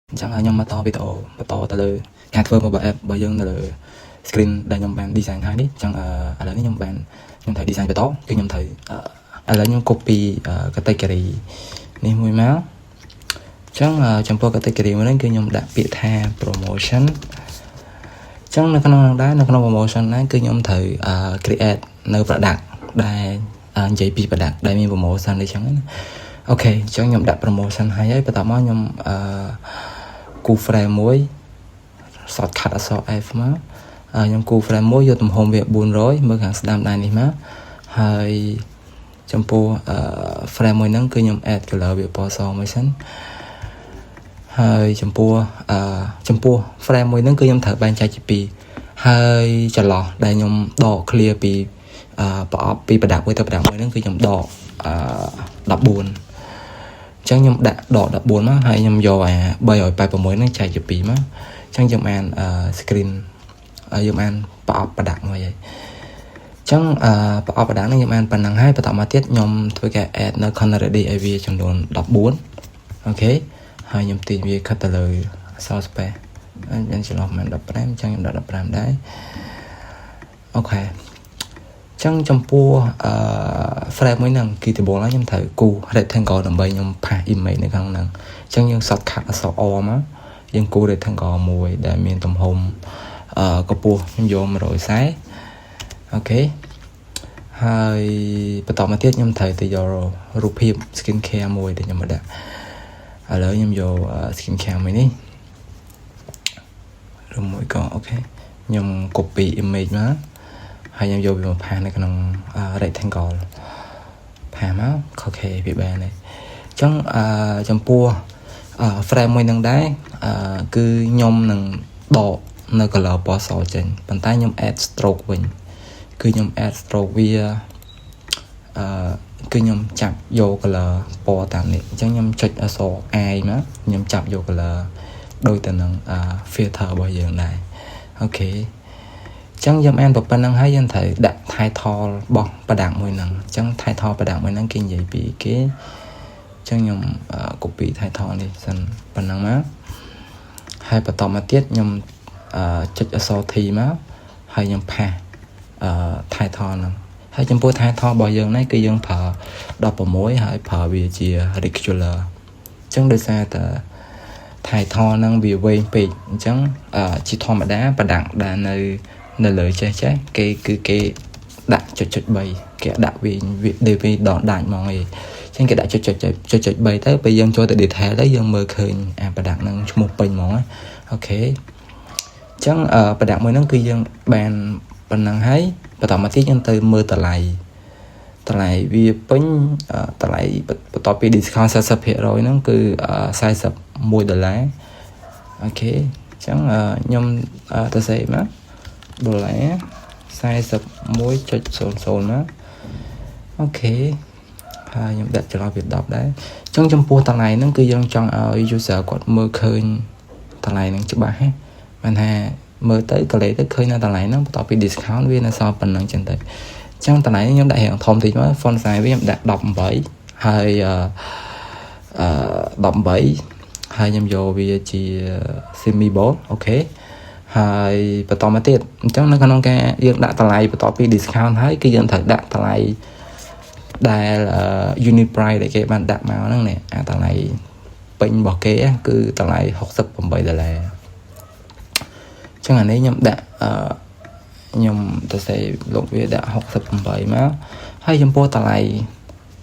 អញ្ចឹងខ្ញុំមកតវីដេអូបន្តទៅលើការធ្វើ mobile app របស់យើងនៅលើ screen ដែលខ្ញុំបាន design ហើយនេះអញ្ចឹងឥឡូវនេះខ្ញុំបានខ្ញុំត្រូវ design បន្តគឺខ្ញុំត្រូវឥឡូវខ្ញុំ copy category នេះមួយមកអញ្ចឹងចំពោះ category មួយនេះគឺខ្ញុំដាក់ពាក្យថា promotion អញ្ចឹងនៅក្នុងនោះដែរនៅក្នុង promotion ហ្នឹងគឺខ្ញុំត្រូវ create នៅ product ដែលនិយាយពី product ដែលមាន promotion អីចឹងណាOK អញ្ចឹងខ្ញុំដាក់ promotion ហើយហើយបន្ទាប់មកខ្ញុំអឺគូ frame មួយ shortcut អក្សរ F មកខ្ញុំគូ frame មួយយកទំហំវា400មើលខាងស្ដាំដៃនេះមកហើយចំពោះអឺ frame មួយហ្នឹងគឺខ្ញុំ add color វាពណ៌សមួយសិនហើយចំពោះអឺចំពោះ frame មួយហ្នឹងគឺខ្ញុំត្រូវបែងចែកជាពីរហើយចន្លោះដែលខ្ញុំដក clear ពីអឺប្រអប់ពីប្រដាប់មួយទៅប្រដាប់មួយហ្នឹងគឺខ្ញុំដកអឺ14អញ្ចឹងខ្ញុំដាក់ដក14មកហើយខ្ញុំយកអា386ហ្នឹងចែកជា2មកអញ្ចឹងយើងបានអឺ screen យើងបានប្រអប់ប្រដាក់មួយហើយអញ្ចឹងអឺប្រអប់ប្រដាក់ហ្នឹងយើងបានប៉ុណ្ណឹងហើយបន្តមកទៀតខ្ញុំធ្វើការ add នៅ corner radius ឲ្យវាចំនួន14OK ហើយខ្ញុំទាញវាខិតទៅលើអក្សរ space ខ្ញុំចន្លោះប្រហែល15អញ្ចឹងខ្ញុំដាក់15ដែរ OK ចឹងចំពោះអឺ frame មួយហ្នឹងគឺដំបូងឡើយខ្ញុំត្រូវគូ rectangle ដើម្បីខ្ញុំpaste image នៅក្នុងហ្នឹងអញ្ចឹងយើង shortcut អក្សរ R មកយើងគូ rectangle មួយដែលមានទំហំអឺកម្ពស់ខ្ញុំយក140OK ហើយបន្តមកទៀតខ្ញុំត្រូវទៅយករូបភាព skin care មួយដែលខ្ញុំមកដាក់ឥឡូវខ្ញុំយក skin care មួយនេះឬមួយក៏OK ខ្ញុំ copy image មកហើយខ្ញុំយកវាមក paste នៅក្នុង rectangle paste មក OK វាបានហើយអញ្ចឹងអឺចំពោះ frame មួយនឹងដែរអឺគឺខ្ញុំនឹងដកនៅ color ពណ៌សចេញប៉ុន្តែខ្ញុំ add stroke វិញគឺខ្ញុំ add stroke វាអឺគឺខ្ញុំចាប់យក color ពណ៌តាមនេះអញ្ចឹងខ្ញុំចុចអក្សរ I មកខ្ញុំចាប់យក color ដូចទៅនឹង filter របស់យើងដែរ OK អញ្ចឹងយើងអានប៉ុណ្្នឹងហើយយើងត្រូវដាក់ title របស់ product មួយហ្នឹងអញ្ចឹង title product មួយហ្នឹងគេនិយាយពីគេអញ្ចឹងខ្ញុំ copy title នេះសិនប៉ុណ្ណឹងមកហើយបន្តមកទៀតខ្ញុំចុចអក្សរ T មកហើយខ្ញុំpaste អឺ title ហ្នឹងហើយចំពោះ title របស់យើងនេះគឺយើងប្រើ16ហើយប្រើវាជា regular អញ្ចឹងដោយសារតែ title ហ្នឹងវាវែងពេកអញ្ចឹងជាធម្មតាប្រដាក់ដែលនៅនៅលើចេះចេះគេគឺគេដាក់ចុចចុច3គេដាក់វិញវាដកដាច់ហ្មងឯងអញ្ចឹងគេដាក់ចុចចុចចុចចុច3ទៅពេលយើងចូលទៅ detail ទៅយើងមើលឃើញអាប្រដាក់ហ្នឹងឈ្មោះពេញហ្មង OK អញ្ចឹងប្រដាក់មួយហ្នឹងគឺយើងបានប៉ុណ្ណឹងហើយបន្តមកទៀតយើងទៅមើលតម្លៃតម្លៃវាពេញតម្លៃបន្ទាប់ពី discount 40%ហ្នឹងគឺ41ដុល្លារ OK អញ្ចឹងខ្ញុំទៅសេមកដុល្លារ41.00ណាOK ហើយខ្ញុំដាក់ចន្លោះវា10ដែរអញ្ចឹងចំពោះតម្លៃហ្នឹងគឺយើងចង់ឲ្យ user គាត់មើលឃើញតម្លៃហ្នឹងច្បាស់ហ៎បានថាមើលទៅកលេទៅឃើញនៅតម្លៃហ្នឹងបន្ទាប់ពី discount វានៅសល់ប៉ុណ្ណឹងចឹងទៅអញ្ចឹងតម្លៃខ្ញុំដាក់រៀងធំតិចមក font size វាខ្ញុំដាក់18ហើយអឺ18ហើយខ្ញុំយកវាជា semi bold OK ហើយបន្តមកទៀតអញ្ចឹងនៅក្នុងការយើងដាក់តម្លៃបន្ទាប់ពី discount ហើយគឺយើងត្រូវដាក់តម្លៃដែល unit price ដែលគេបានដាក់មកហ្នឹងនេះអាតម្លៃពេញរបស់គេគឺតម្លៃ68ដុល្លារអញ្ចឹងអានេះខ្ញុំដាក់អឺខ្ញុំទៅសេលោកវាដាក់68មកហើយចំពោះតម្លៃ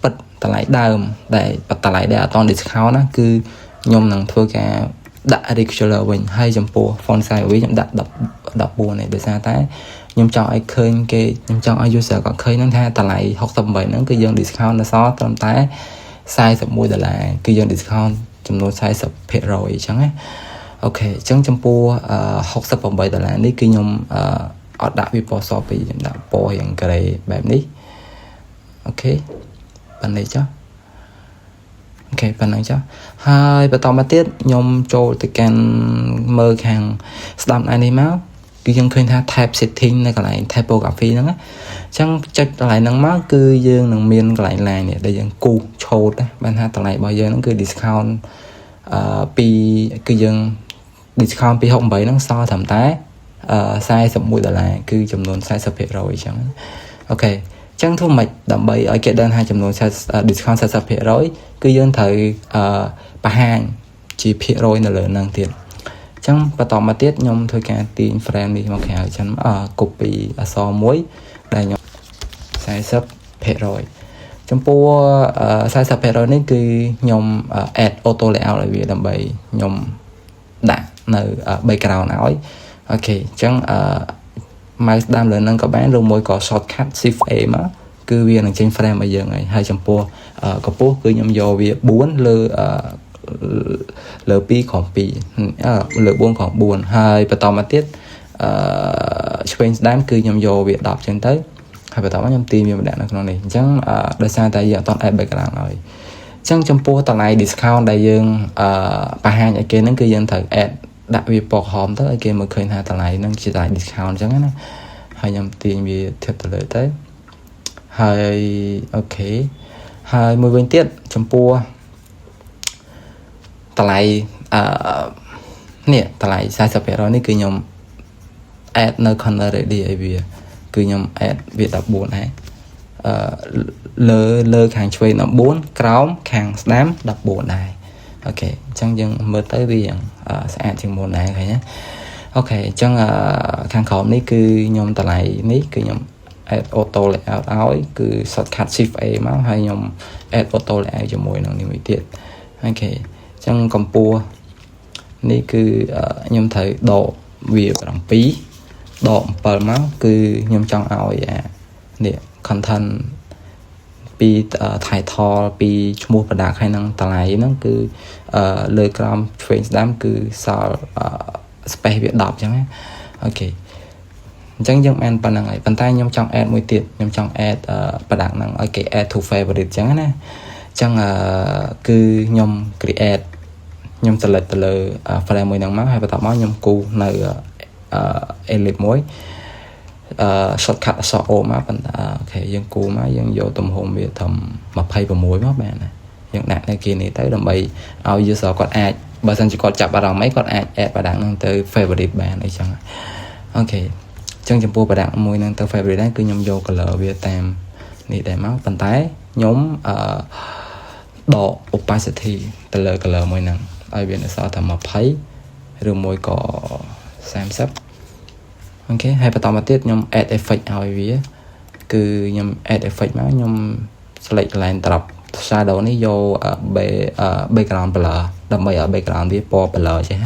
ពិតតម្លៃដើមដែលតម្លៃដែលអត់ត discount ណាគឺខ្ញុំនឹងធ្វើការដាក់ regular វិញហើយចំពោះ font size វិញខ្ញុំដាក់10 14នេះដោយសារតែខ្ញុំចង់ឲ្យឃើញគេខ្ញុំចង់ឲ្យ user គាត់ឃើញហ្នឹងថាតម្លៃ68ហ្នឹងគឺយើង discount នៅសល់ត្រឹមតែ41ដុល្លារគឺយើង discount ចំនួន40%អញ្ចឹងណាOK អញ្ចឹងចំពោះ68ដុល្លារនេះគឺខ្ញុំអត់ដាក់វាពណ៌សពេកខ្ញុំដាក់ពណ៌រាងក្រេបែបនេះOK ប៉ុណ្ណេះចុះOK ប៉ុណ្ណឹងចុះហើយបន្តមកទៀតខ្ញុំចូលទៅកាន់មើលខាងស្ដាំដៃនេះមកគឺយើងឃើញថា type setting នៅកន្លែង typography ហ្នឹងណាអញ្ចឹងចុចកន្លែងហ្នឹងមកគឺយើងនឹងមានកន្លែង line នេះដែលយើងគូសឆូតបានថាតម្លៃរបស់យើងហ្នឹងគឺ discount ពីគឺយើង discount ពី68ហ្នឹងសល់ត្រឹមតែអឺ41ដុល្លារគឺចំនួន40%អញ្ចឹង OK អញ្ចឹងធ្វើម៉េចដើម្បីឲ្យគេដឹងថាចំនួន discount 40%គឺយើងត្រូវអឺបង្ហាញជាភាគរយនៅលើហ្នឹងទៀតអញ្ចឹងបន្តមកទៀតខ្ញុំធ្វើការទាញ frame នេះមកក្រៅចឹងអឺ copy អក្សរមួយដែលខ្ញុំ40%ចំពោះ40%នេះគឺខ្ញុំ add auto layout ឲ្យវាដើម្បីខ្ញុំដាក់នៅ background ឲ្យ OK អញ្ចឹងអឺ mouse ស្ដាំលើនឹងក៏បានឬមួយក៏ shortcut shift A មកគឺវានឹងចេញ frame ឲ្យយើងហើយហើយចំពោះកម្ពស់គឺខ្ញុំយកវា4លើលើ2ក្រោម2លើ4ក្រោម4ហើយបន្តមកទៀតអឺឆ្វេងស្ដាំគឺខ្ញុំយកវា10ចឹងទៅហើយបន្តមកខ្ញុំទាញវាមកដាក់នៅក្នុងនេះអញ្ចឹងដោយសារតែយើងអត់ទាន់ add background ឲ្យអញ្ចឹងចំពោះតម្លៃ discount ដែលយើងអឺបង្ហាញឲ្យគេហ្នឹងគឺយើងត្រូវ add ដាក់វាពណ៌ក្រហមទៅឲ្យគេមើលឃើញថាតម្លៃហ្នឹងជាតម្លៃ discount អញ្ចឹងណាហើយខ្ញុំទាញវាធៀបទៅលើទៅហើយ OK ហើយមួយវិញទៀតចំពោះតម្លៃអឺនេះតម្លៃ40%នេះគឺខ្ញុំ add នៅ corner radius ឲ្យវាគឺខ្ញុំ add វា14ដែរអឺលើលើខាងឆ្វេង14ក្រោមខាងស្ដាំ14ដែរ OK អញ្ចឹងយើងមើលទៅវាយ៉ាងស្អាតជាងមុនដែរឃើញណា OK អញ្ចឹងខាងក្រោមនេះគឺខ្ញុំតម្លៃនេះគឺខ្ញុំ add auto layout ឲ្យគឺ shortcut shift A មកហើយខ្ញុំ add auto layout ជាមួយនឹងនេះមួយទៀត OK អញ្ចឹងកម្ពស់នេះគឺខ្ញុំត្រូវដកវា7ដក7មកគឺខ្ញុំចង់ឲ្យអានេះ content ពី title ពីឈ្មោះ product ហើយនឹងតម្លៃហ្នឹងគឺលើក្រោមឆ្វេងស្ដាំគឺសល់ space វា10អញ្ចឹងណា OK អញ្ចឹងយើងបានប៉ុណ្្នឹងហើយប៉ុន្តែខ្ញុំចង់ add មួយទៀតខ្ញុំចង់ add product ហ្នឹងឲ្យគេ add to favorite អញ្ចឹងណាអញ្ចឹងគឺខ្ញុំ create ខ្ញុំ select ទៅលើ frame មួយហ្នឹងមកហើយបន្ទាប់មកខ្ញុំគូសនៅ ellipse មួយអឺ shortcut អក្សរ O មកប៉ុន្តែ OK យើងគូសមកយើងយកទំហំវាត្រឹម26មកបានណាយើងដាក់នៅគេនេះទៅដើម្បីឲ្យ user គាត់អាចបើសិនជាគាត់ចាប់អារម្មណ៍អីគាត់អាច add product ហ្នឹងទៅ favorite បានអីចឹង OK ចឹងចំពោះ product មួយហ្នឹងទៅ favorite ដែរគឺខ្ញុំយក color វាតាមនេះដែរមកប៉ុន្តែខ្ញុំអឺដក opacity ទៅលើ color មួយហ្នឹងឲ្យវានៅសល់តែ20ឬមួយក៏30 OK ហើយបន្តមកទៀតខ្ញុំ add effect ឲ្យវាគឺខ្ញុំ add effect មកខ្ញុំ select កន្លែង drop shadow នេះយក background blur ដើម្បីឲ្យ background វាពណ៌ blur ចេះ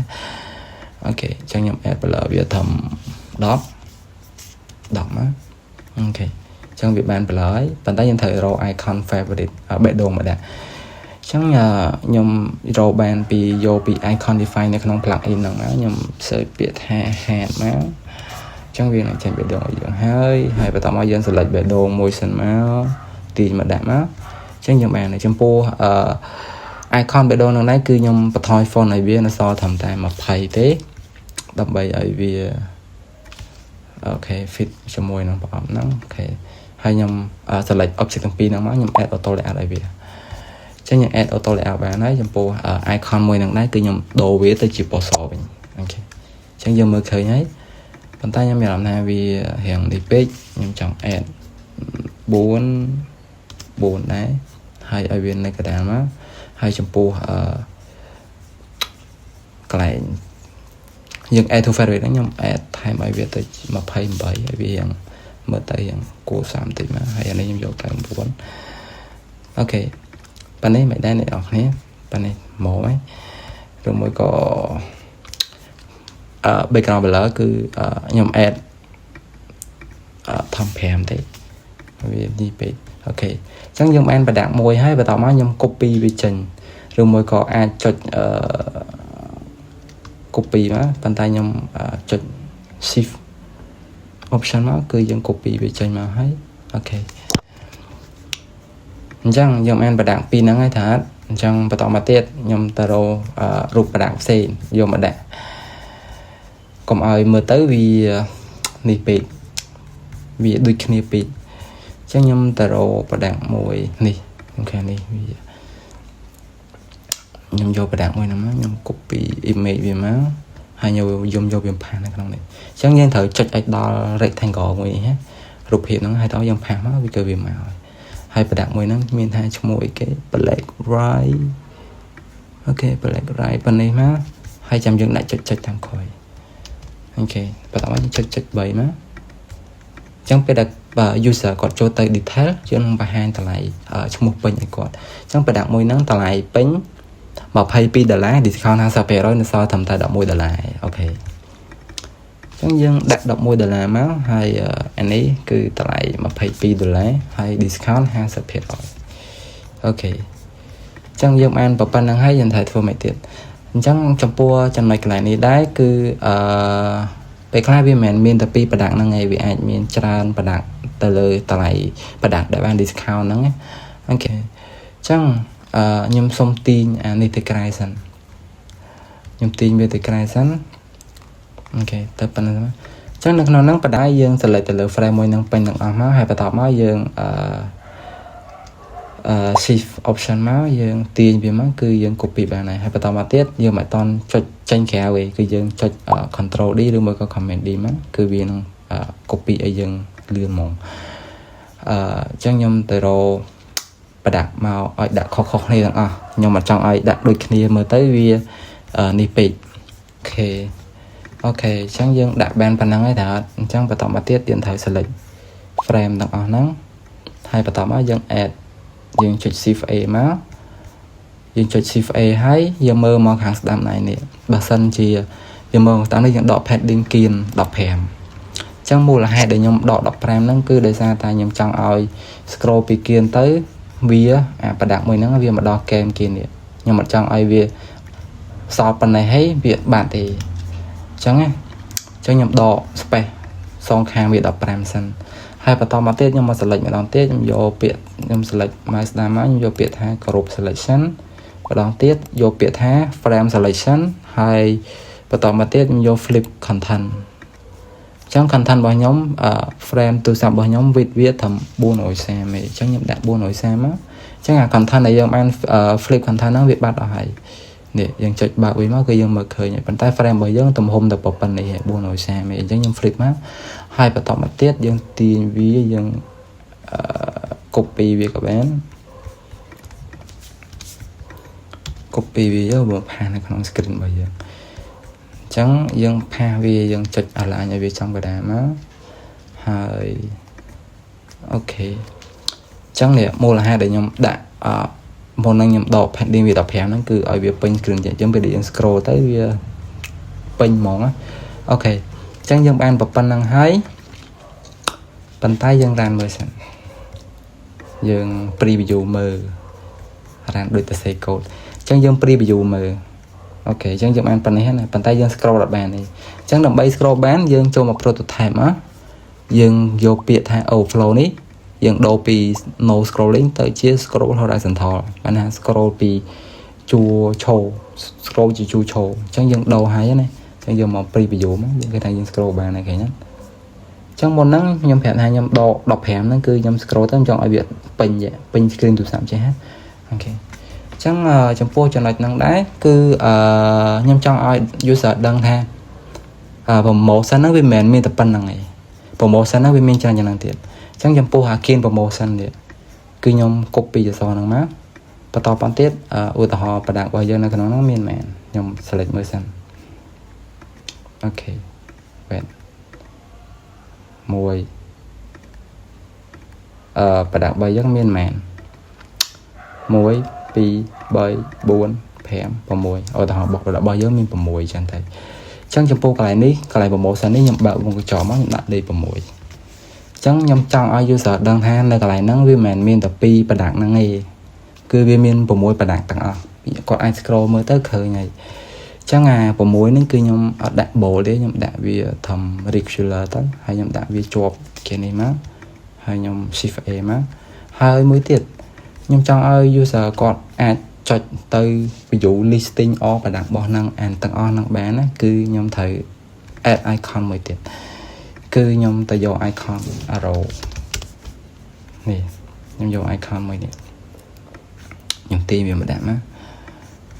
OK អញ្ចឹងខ្ញុំ add blur វាធំ10 10មក OK អញ្ចឹងវាបាន blur ហើយប៉ុន្តែខ្ញុំត្រូវរក icon favorite បេះដូងមកដាក់អញ្ចឹងខ្ញុំរកបានពីយកពី Iconify នៅក្នុង plugin ហ្នឹងមកខ្ញុំ search ពាក្យថា heart មកអញ្ចឹងវានឹងចេញបេះដូងឲ្យយើងហើយហើយបន្តមកយើង select បេះដូងមួយសិនមកទាញមកដាក់មកអញ្ចឹងយើងបានចំពោះអឺ icon បេះដូងនឹងដែរគឺខ្ញុំបន្ថយ font ឲ្យវានៅសល់ត្រឹមតែ20ទេដើម្បីឲ្យវា OK fit ជាមួយនឹងប្រអប់ហ្នឹង OK ហើយខ្ញុំ select object ទាំងពីរហ្នឹងមកខ្ញុំ add auto layout ឲ្យវាចឹងខ្ញុំ add auto layout បានហើយចំពោះ icon មួយហ្នឹងដែរគឺខ្ញុំដូរវាទៅជាពណ៌សវិញ OK ចឹងយើងមើលឃើញហើយប៉ុន្តែខ្ញុំមានអារម្មណ៍ថាវារៀងនេះពេកខ្ញុំចង់ add 4 4ដែរហើយឲ្យវានៅកណ្ដាលមកហើយចំពោះអឺកន្លែងយើង add to favorite ហ្នឹងខ្ញុំ add ថែមឲ្យវាទៅ28ឲ្យវារៀងមើលទៅរៀងគួរសមតិចមកហើយអានេះខ្ញុំយក99 OK ប៉ណ្នេះមិនដែរអ្នកនរគ្នាប៉ណ្នេះមកហើយឬមួយក៏អឺ background blur គឺខ្ញុំ add អឺធំ5ទេវានេះពេក OK អញ្ចឹងយើងបាន product មួយហើយបន្ទាប់មកខ្ញុំ copy វាចេញឬមួយក៏អាចចុចអឺ copy មកប៉ុន្តែខ្ញុំចុច shift option មកគឺយើង copy វាចេញមកហើយ OK អញ្ចឹងយើងបាន product ពីរហ្នឹងហើយថាអញ្ចឹងបន្តមកទៀតខ្ញុំទៅរករូប product ផ្សេងយកមកដាក់កុំឲ្យមើលទៅវានេះពេកវាដូចគ្នាពេកអញ្ចឹងខ្ញុំទៅរក product មួយនេះខ្ញុំខាងនេះវា ខ្ញុំយក product មួយហ្នឹងមកខ្ញុំ copy image វាមកហើយខ្ញុំយកយកវា paste នៅក្នុងនេះអញ្ចឹងយើងត្រូវចុចឲ្យដល់ rectangle មួយនេះណារូបភាពហ្នឹងហើយដល់យើង paste មកវាគឺវាមកហើយហើយ product មួយហ្នឹងមានថាឈ្មោះអីគេ black rice OK black rice ប៉ុណ្នេះមកហើយចាំយើងដាក់ចុចចុចតាមក្រោយ OK បន្ទាប់មកយើងចុចចុច3មកអញ្ចឹងពេលដែលបើ user គាត់ចូលទៅ detail យើងនឹងបង្ហាញតម្លៃឈ្មោះពេញឲ្យគាត់អញ្ចឹង product មួយហ្នឹងតម្លៃពេញ22ដុល្លារ discount 50%នៅសល់ត្រឹមតែ11ដុល្លារ OK អញ្ចឹងយើងដាក់11ដុល្លារមកហើយអានេះគឺតម្លៃ22ដុល្លារហើយ discount 50% OK អញ្ចឹងយើងបានប៉ុណ្្នឹងហើយយើងត្រូវធ្វើម៉េចទៀតអញ្ចឹងចំពោះចំណុចកន្លែងនេះដែរគឺអឺពេលខ្លះវាមិនមែនមានតែពីរ product ហ្នឹងឯងវាអាចមានច្រើន product ទៅលើតម្លៃ product ដែលបាន discount ហ្នឹង OK អញ្ចឹងអឺខ្ញុំសុំទាញអានេះទៅក្រៅសិនខ្ញុំទាញវាទៅក្រៅសិន OK ទៅប៉ុណ្្នឹងអញ្ចឹងនៅក្នុងហ្នឹងបដាយើង select ទៅលើ frame មួយហ្នឹងពេញទាំងអស់មកហើយបន្ទាប់មកយើងអឺអឺ shift option មកយើងទាញវាមកគឺយើង copy បានហើយហើយបន្តមកទៀតយើងមិនតន់ចុចចេញក្រៅទេគឺយើងចុច control D ឬមួយក៏ command D មកគឺវានឹង copy ឲ្យយើងលឿនហ្មងអឺអញ្ចឹងខ្ញុំទៅរក product មកឲ្យដាក់ខុសៗគ្នាទាំងអស់ខ្ញុំអត់ចង់ឲ្យដាក់ដូចគ្នាមើលទៅវានេះពេក OK OK អញ្ចឹងយើងដាក់បានប៉ុណ្ណឹងហើយតើអត់អញ្ចឹងបន្តមកទៀតយើងត្រូវ select frame ទាំងអស់ហ្នឹងហើយបន្តមកយើង add យើងចុច shift A មកយើងចុច shift A ហើយយើងមើលមកខាងស្ដាំដៃនេះបើសិនជាយើងមើលស្ដាំនេះយើងដក padding គៀន15ចឹងមូលហេតុដែលខ្ញុំដក15ហ្នឹងគឺដោយសារតែខ្ញុំចង់ឲ្យ scroll ពីគៀនទៅវាអា product មួយហ្នឹងវាមកដល់កែមគៀននេះខ្ញុំអត់ចង់ឲ្យវាសល់ប៉ុណ្ណេះហើយវាបាត់ទេអញ្ចឹងណាអញ្ចឹងខ្ញុំដក space សងខាងវា15សិនហើយបន្តមកទៀតខ្ញុំមក select ម្ដងទៀតខ្ញុំយកពាក្យខ្ញុំ select mouse ស្ដាំមកខ្ញុំយកពាក្យថា group selection ម្ដងទៀតយកពាក្យថា frame selection ហើយបន្តមកទៀតខ្ញុំយក flip content អញ្ចឹង content របស់ខ្ញុំ frame ទូរស័ព្ទរបស់ខ្ញុំ width វាត្រឹម430ទេអញ្ចឹងខ្ញុំដាក់430មកអញ្ចឹងអា content ដែលយើងបាន flip content ហ្នឹងវាបាត់អស់ហើយនេះយើងចុចបើកវិញមកគឺយើងមើលឃើញហើយប៉ុន្តែ frame របស់យើងទំហំតែប៉ុណ្្នេះ430ទេអញ្ចឹងខ្ញុំ flip មកហើយបន្តមកទៀតយើងទាញវាយើងអឺ copy វាក៏បាន copy វាយកមក paste នៅក្នុង screen របស់យើងអញ្ចឹងយើង paste វាយើងចុច align ឲ្យវាចំកណ្ដាលមកហើយ OK អញ្ចឹងនេះមូលហេតុដែលខ្ញុំដាក់អឺមុននឹងខ្ញុំដក padding វា15ហ្នឹងគឺឲ្យវាពេញ screen អញ្ចឹងពេលដែលយើង scroll ទៅវាពេញហ្មងណា OK អញ្ចឹងយើងបានប៉ុណ្្នឹងហើយប៉ុន្តែយើង run មើលសិនយើង preview មើល run ដូចតែសេកូដអញ្ចឹងយើង preview មើល OK អញ្ចឹងយើងបានប៉ុណ្ណេះណាប៉ុន្តែយើង scroll អត់បានទេអញ្ចឹងដើម្បី scroll បានយើងចូលមក prototype មកយើងយកពាក្យថា overflow នេះយើងដូរពី no scrolling ទៅជា scroll horizontal បានថា scroll ពីជួរឈរ scroll ជាជួរឈរអញ្ចឹងយើងដូរហើយណាអញ្ចឹងយើងមក preview មកយើងគេថាយើង scroll បានហើយឃើញទេអញ្ចឹងមុនហ្នឹងខ្ញុំប្រាប់ថាខ្ញុំដក15ហ្នឹងគឺខ្ញុំ scroll ទៅខ្ញុំចង់ឲ្យវាពេញពេញ screen ទូរស័ព្ទចេះហ៎ OK អញ្ចឹងចំពោះចំណុចហ្នឹងដែរគឺអឺខ្ញុំចង់ឲ្យ user ដឹងថា promotion ហ្នឹងវាមិនមែនមានតែប៉ុណ្្នឹងឯង promotion ហ្នឹងវាមានច្រើនជាងហ្នឹងទៀតអញ្ចឹងចំពោះអាគៀន promotion នេះគឺខ្ញុំ copy អក្សរហ្នឹងមកបន្តប៉ុនទៀតឧទាហរណ៍ product របស់យើងនៅក្នុងហ្នឹងមានមែនខ្ញុំ select មើលសិន OK wait មួយអឺ product របស់យើងមានមែន1 2 3 4 5 6ឧទាហរណ៍របស់យើងមាន6ចឹងទៅអញ្ចឹងចំពោះកន្លែងនេះកន្លែង promotion នេះខ្ញុំបើកវងកញ្ចក់មកខ្ញុំដាក់លេខ6អញ្ចឹងខ្ញុំចង់ឲ្យ user ដឹងថានៅកន្លែងហ្នឹងវាមិនមែនមានតែ2 product ហ្នឹងទេគឺវាមាន6 product ទាំងអស់គាត់អាច scroll មើលទៅឃើញហើយអញ្ចឹងអា6ហ្នឹងគឺខ្ញុំអត់ដាក់ bold ទេខ្ញុំដាក់វាធំ regular ទៅហើយខ្ញុំដាក់វាជាប់គេនេះមកហើយខ្ញុំ shift A មកហើយមួយទៀតខ្ញុំចង់ឲ្យ user គាត់អាចចុចទៅ view listing all product របស់ហ្នឹងអានទាំងអស់ហ្នឹងបានណាគឺខ្ញុំត្រូវ add icon មួយទៀតគឺខ្ញុំទៅយក icon arrow នេះខ្ញុំយក icon មួយនេះខ្ញុំទាញវាមកដាក់មក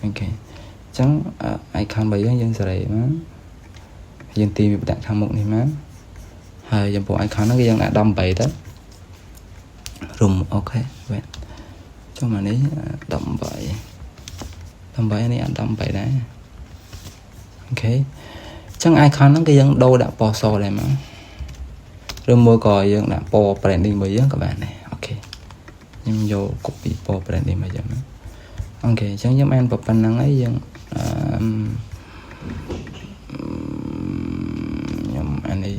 OK អញ្ចឹង icon របស់យើងយើងសេរីមកយើងទីវាដាក់ខាងមុខនេះមកហើយចំពោះ icon ហ្នឹងគឺយើងដាក់18ទៅរុំ OK វ៉េចុះមកនេះ18 18នេះអត់18ដែរ OK ចឹង icon ហ្នឹងគឺយើងដូរដាក់ពណ៌សដែរមកឬមួយក៏យើងដាក់ពណ៌ branding របស់យើងក៏បានដែរ OK ខ្ញុំយក copy ពណ៌ branding មកយ៉ាងណា OK អញ្ចឹងយើងអានប៉ុណ្្នឹងហើយយើងអឺខ្ញុំអានេះ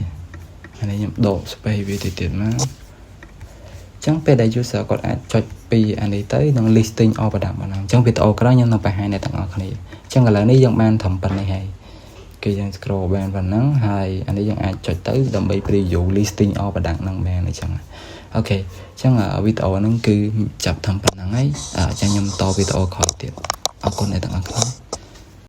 អានេះខ្ញុំដក space វាទៅទៀតមកចឹងពេលដែល user គាត់អាចចុចពីអានេះទៅនឹង listing all product មកហ្នឹងអញ្ចឹងវីដេអូក្រោយខ្ញុំនឹងបង្ហាញអ្នកទាំងអស់គ្នាអញ្ចឹងឥឡូវនេះយើងបានត្រឹមប៉ុណ្្នេះហើយគេយើង scroll បានប៉ុណ្ណឹងហើយអានេះយើងអាចចុចទៅដើម្បី preview listing all product ហ្នឹងបានអញ្ចឹង OK អញ្ចឹងវីដេអូហ្នឹងគឺចាប់ត្រឹមប៉ុណ្្នឹងហើយអញ្ចឹងខ្ញុំតវីដេអូក្រោយទៀតអរគុណអ្នកទាំងអស់គ្នា។